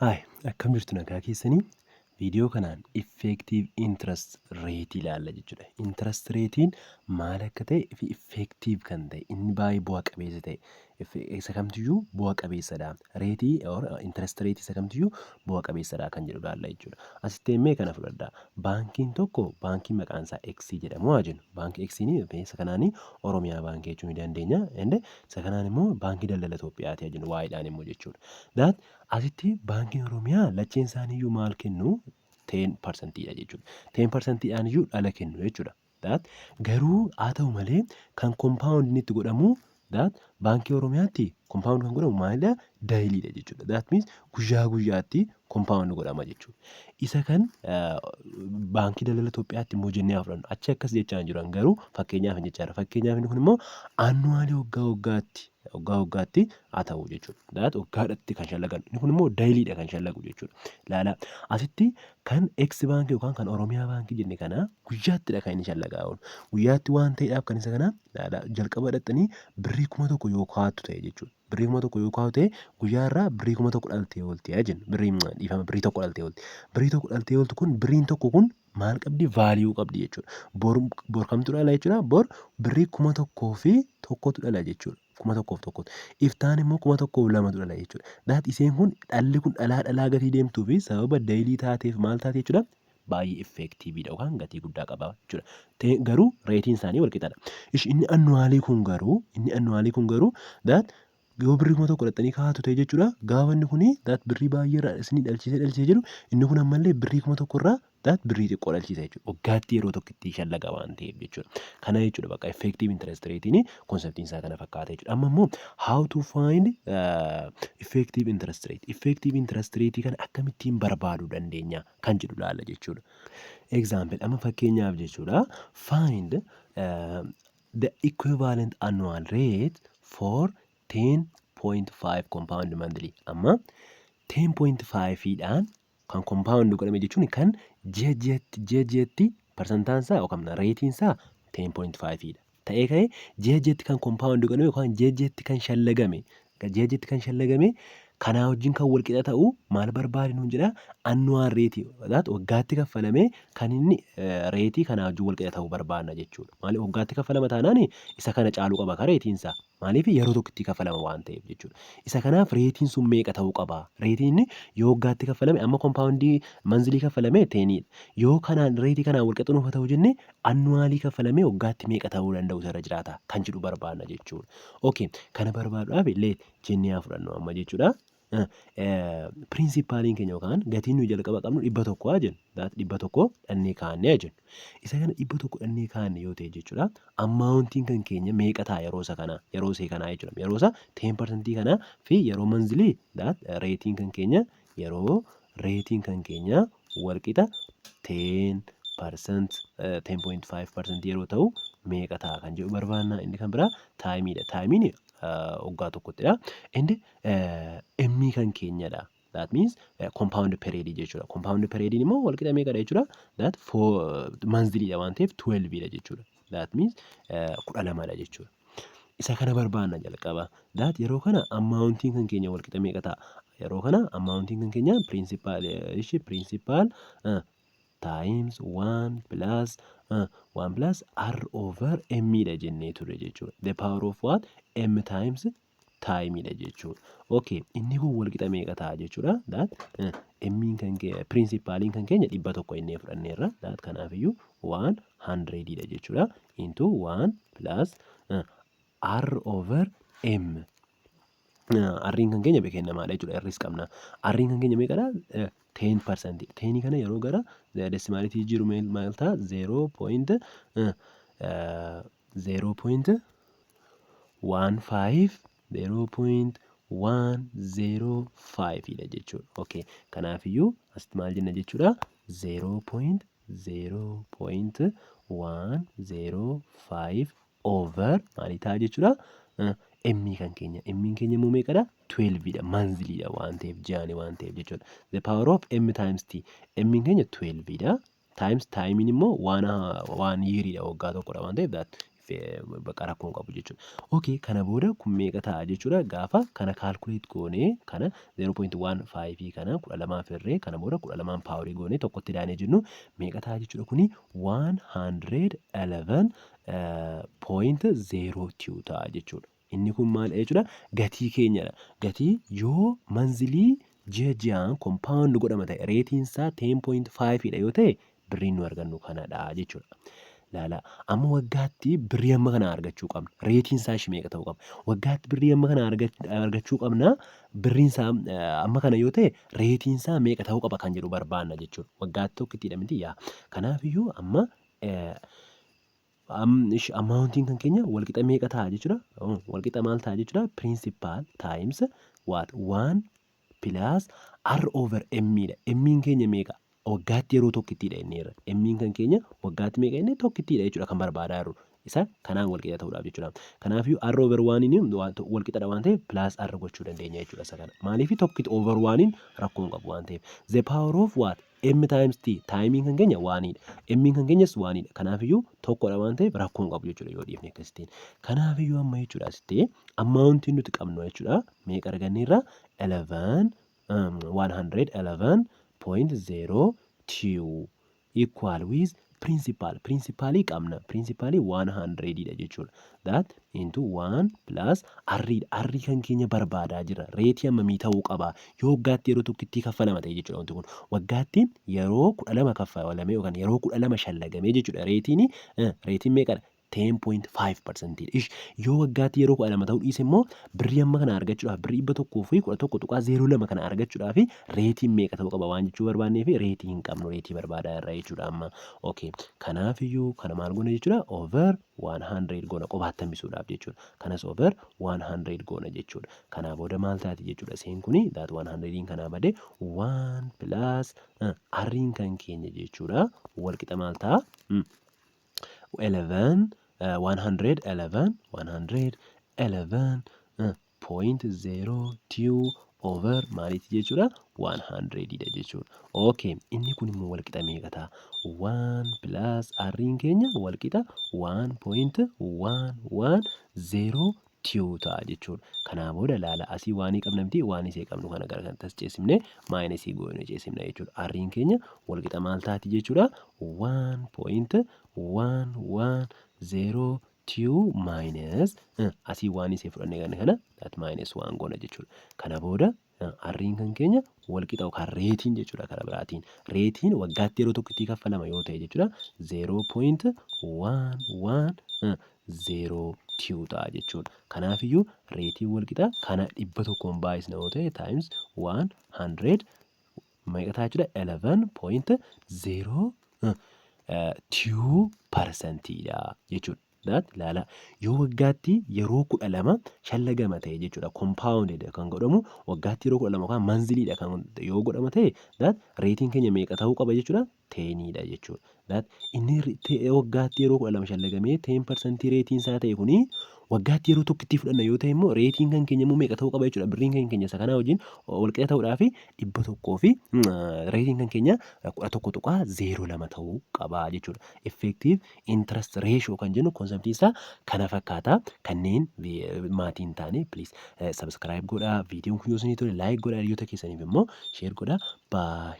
Hi, akkam jirtu? Nagaa keessanii? Viidiyoo kanaan effective interest rate ilaalla jechuudha. Interest rate'n maal akka ta'e fi effective kan ta'e, inni baay'ee bu'a qabeessa ta'e isa kamtiyyuu bu'a qabeessadha. Rate or interest rate isa kamtiyyuu bu'a qabeessadha kan jedhu ilaalla jechuudha. Asitti immoo kana fudhadhaa. Baankiin tokko, baankii maqaan isaa X jedhamu haa jennu. Baankii X isa kanaanii Oromiyaa Baankii jechuu ni dandeenya. Inni isa kanaan immoo Baankii Daldala Itoophiyaati haa jennu, waa'eedhaan immoo jechuudha. That asitti Baankiin Oromiyaa lacheen isaaniiyyuu maal kennu? 10%dha jechuudha. 10%dhaan iyyuu dhala kennu jechuudha. That garuu haa ta'u malee kan compound inni itti godhamu, that Baankii Oromiyaatti compound kan godhamu maalidha? Dailydha jechuudha. That means guyyaa guyyaatti compound godhama jechuudha. Isa kan Baankii Daldala Itoophiyaatti immoo jennee haa fudhannu. Achi akkas jechaa hin jiran, garuu fakkeenyaaf jechaa jira. Fakkeenyaaf inni kun immoo annually, waggaa waggaatti, waggaa waggaatti haa ta'u jechuudha. That waggaadhatti kan shallagan. Inni kun immoo dailydha kan shallagu jechuudha. Ilaala, asitti kan X baankii yookaan kan Oromiyaa Baankii jenne kana guyyaattidha kan inni shallagaa oolu. Guyyaatti waan ta'eedhaaf kan isa kana, ilaala, jalqaba dhaqxanii birrii 1000 yoo kaa'attu ta'e jechuudha. Birrii 1000 yoo kaa'u ta'e, guyyaa irraa birrii 1000 dhaltee oolti haa jennu. Birrii, dhiifama, birrii 1 dhaltee oolti. Birrii 1 dhaltee ooltu kun, birriin 1 kun maal qabdi? Value qabdi jechuudha. Bor bor kamtu dhala jechuudha? Bor birrii 1001tu dhala jechuudha. 1001tu. Iftaan immoo 1002tu dhala jechuudha. That iseen kun, dhalli kun dhalaa dhalaa gatii deemtuu fi sababa daily taateef maal taate jechuudha? Baay'ee effectivedha yookaan gatii guddaa qaba jechuudha. Garuu rateiin isaanii wal qixadha. Inni annually kun garuu, inni annually kun garuu, that yoo birrii 1000 dhaqxanii kaa'atu ta'e jechuudha. Gaafa inni kuni that birrii baay'ee irraa isinii dhalchiisee dhalchiisee jedhu, inni kun ammallee birrii 1000 irraa that birrii xiqqoo dhalchiisa jechuudha. Waggaatti yeroo tokkotti shallaga waan ta'eef jechuudha. Kana jechuudha, bakka effective interest rate'n conceptiin isaa kana fakkaata jechuudha. Amma immoo how to find effective interest rate. Effective interest rate kana akkamittiin barbaaduu dandeenya kan jedhu ilaalla jechuudha. Example, amma fakkeenyaaf jechuudha, find the equivalent annual rate for 10.5 compound monthly. Amma 10.5 dhaan kan compound godhame jechuun kan ji'a ji'atti, ji'a ji'atti parsantaan isaa yookaan rateiin isaa 10.5 dha. Ta'ee ka'ee ji'a ji'atti kan compound godhame yookaan ji'a ji'atti kan shallagame, ji'a ji'atti kan shallagame kanaa wajjin kan wal qixa ta'u maal barbaade nuun jedha? Annual rate, waggaatti kaffalame, kan inni rate kanaa wajjin wal qixa ta'u barbaadna jechuudha. Maaliif? Waggaatti kaffalama taanaan isa kana caaluu qaba ka rateiin isaa. Maaliif? Yeroo tokkotti kaffalama waan ta'eef jechuudha. Isa kanaaf rateiin sun meeqa ta'uu qaba? Rateiin yoo waggaatti kaffalame, amma compound monthly kaffalame tenidha. Yoo kanaan rate kanaan wal qixa nuuf ta'u jenne, annually kaffalamee waggaatti meeqa ta'uu danda'u irra jiraata kan jedhu barbaadna jechuudha. Okay, kana barbaaduudhaaf illee jennee haa fudhannu amma jechuudha. Principaliin keenya yookaan gatiin nuyi jalqaba qabnu 100 haa jennu. 100 dhannee kaa'annee haa jennu. Isa kana 100 dhannee kaa'anne yoo ta'e jechuudha. Amountiin kan keenya meeqa ta'a yeroo isa kana, yeroo isee kanaa jechuudha? Yeroo isa 10% kanaa fi yeroo monthly, that rateiin kan keenya, yeroo rateiin kan keenya wal qixa 10%, 10.5% yeroo ta'u meeqa ta'a kan jedhu barbaanna. Inni kan biraa timeiidha. Timeiin waggaa tokkottidha. Inni M kan keenyadha. That means compound period jechuudha. Compound period immoo wal qixa meeqadha jechuudha? That for monthly waan ta'eef 12 dha jechuudha. That means 12dha jechuudha. Isa kana barbaanna jalqaba. That yeroo kana amountiin kan keenya wal qixa meeqa ta'a? Yeroo kana amountiin kan keenya principal, ishi principal times 1 plus 1 plus r over m dha jennee ture jechuudha. The power of what? M times time dha jechuudha. Okay, inni kun wal qixa meeqa ta'a jechuudha? That m kan principaliin kan keenya 100 innee fudhanneerra. That kanaafiyyuu 100 dha jechuudha. Into 1 plus r over m. R'n kan keenya beekennamaadha jechuudha. R's qabna. R'n kan keenya meeqadha? 10%. Tenii kana yeroo gara decimalitii jiru maal ta'a? 0.0.15, 0.105 dha jechuudha. Okay. Kanaafiyyuu asitti maal jenna jechuudha? 0.0.105 over maalii ta'a jechuudha? M kan keenya. M keenya immoo meeqadha? 12 dha. Monthly dha waan ta'eef, ji'aani waan ta'eef jechuudha. The power of M times T. M keenya 12 dha. Times timeiin immoo waan yeariidha, waggaa tokkodha waan ta'eef, that Bakka rakkoo hin qabu jechuudha. Okay, kana booda kun meeqa ta'a jechuudha? Gaafa kana calculate goonee, kana 0.15 kana 12 hirree, kana booda 12 power goonee tokkotti daanee jennu, meeqa ta'a jechuudha? Kuni 111.02 ta'a jechuudha. Inni kun maal jechuudha? Gatii keenyadha. Gatii yoo monthly, ji'a ji'aan compound godhama ta'e, rateiin isaa 10.5 dha yoo ta'e, birriin nu argannu kanadha jechuudha. Laala, amma waggaatti birrii amma kana argachuu qabna. Rateiin isaa ishee meeqa ta'uu qaba? Waggaatti birrii amma kana argachuu qabna. Birriin isaa amma kana yoo ta'e, rateiin isaa meeqa ta'uu qaba kan jedhu barbaanna jechuudha. Waggaatti tokkittiidha miti yaa. Kanaafiyyuu amma amountiin kan keenya walqixa meeqa ta'a jechuudha? Walqixa maal ta'a jechuudha? Principal times what? One plus R over M dha. M'n keenya meeqa? Waggaatti yeroo tokkittiidha inni irra. M'n kan keenya waggaatti meeqa inni? Tokkittiidha jechuudha kan barbaadaa jirru. Isa kanaan walqixa ta'uudhaaf jechuudha. Kanaafiyyuu R over oneiin walqixadha waan ta'eef, plus R gochuu dandeenya jechuudha isa kana. Maaliif? Tokkitti over oneiin rakkoo hin qabu waan ta'eef. The power of what? M times T. Timeiin kan keenya oneiidha. M'n kan keenyas oneiidha. Kanaafiyyuu tokkodha waan ta'eef, rakkoo hin qabu jechuudha yoo dhiifne akkasittiin. Kanaafiyyuu amma jechuudha, asitti amountiin nuti qabnu jechuudha meeqa arganneerra? 11 111.02 equal with principal. Principalii qabna. Principalii 100 dha jechuudha. That into 1 plus r dha. R kan keenya barbaadaa jira. Rateii hammamii ta'uu qaba yoo waggaatti yeroo tokkittii kaffalama ta'e jechuudha? Wanti kun waggaatti yeroo 12 kaffalamee yookaan yeroo 12 shallagamee jechuudha. Rateiin meeqadha? 10.5%. Ish, yoo waggaatti yeroo 12 ta'uu dhiise immoo, birrii amma kana argachuudhaaf, birrii 111.02 kana argachuudhaaf rateiin meeqa ta'uu qaba waan jechuu barbaannee fi rateii hin qabnu, rateii barbaadaa irra jechuudha amma. Okay, kanaafiyyuu kana maal goona jechuudha? Over 100 goona qobaatti hambisuudhaaf jechuudha. Kanas over 100 goona jechuudha. Kanaa booda maal taati jechuudha? Isheen kuni that 100 kanaa bade, 1 plus R'n kan keenya jechuudha. Walqixa maal ta'a? 11 111 111.02 over maaliiti jechuudha? 100 dha jechuudha. Okay, inni kun immoo walqixa meeqa ta'a? 1 plus R'n keenya walqixa 1.110 two ta'a jechuudha. Kanaa booda laala, asii oneii qabna miti? Oneii isee qabnu kana gara kanatti as ceesifne, minusii goone ceesifna jechuudha. R'n keenya walqixa maal taati jechuudha? 1.110 two minus asii oneii isee fudhannee kana kana that minus one goona jechuudha. Kana booda R'n kan keenya walqixa yookaan rateiin jechuudha, karaa biraatiin. Rateiin waggaatti yeroo tokko itti kaffalama yoo ta'e jechuudha, 0.110 ta'a jechuudha. Kanaafiyyuu rateiin walqixa kana 100n baay'isna yoo ta'e, times 100 meeqa ta'a jechuudha? 11.02 percentiidha jechuudha. That ilaala, yoo waggaatti yeroo 12 shallagama ta'e jechuudha, compounded kan godhamu waggaatti yeroo 12 yookaan monthlydha kan yoo godhama ta'e, that rateiin keenya meeqa ta'uu qaba jechuudha? Teniidha jechuudha. That inni waggaatti yeroo 12 shallagamee 10% rateiin isaa ta'e kuni, waggaatti yeroo tokkotti fudhanna yoo ta'e immoo, rateiin kan keenya immoo meeqa ta'uu qaba jechuudha? Birriin kan keenya isa kanaa wajjin walqixa ta'uudhaaf 100 fi rateiin kan keenya 11.02 ta'uu qaba jechuudha. Effective interest ratio kan jennu conceptii isaa kana fakkaata. Kanneen maatii hin taane, please subscribe godhaa. Viidiyoon kun yoo isinii tole, like godhaa. Hiriyoota keessaniif immoo share godhaa. Bye.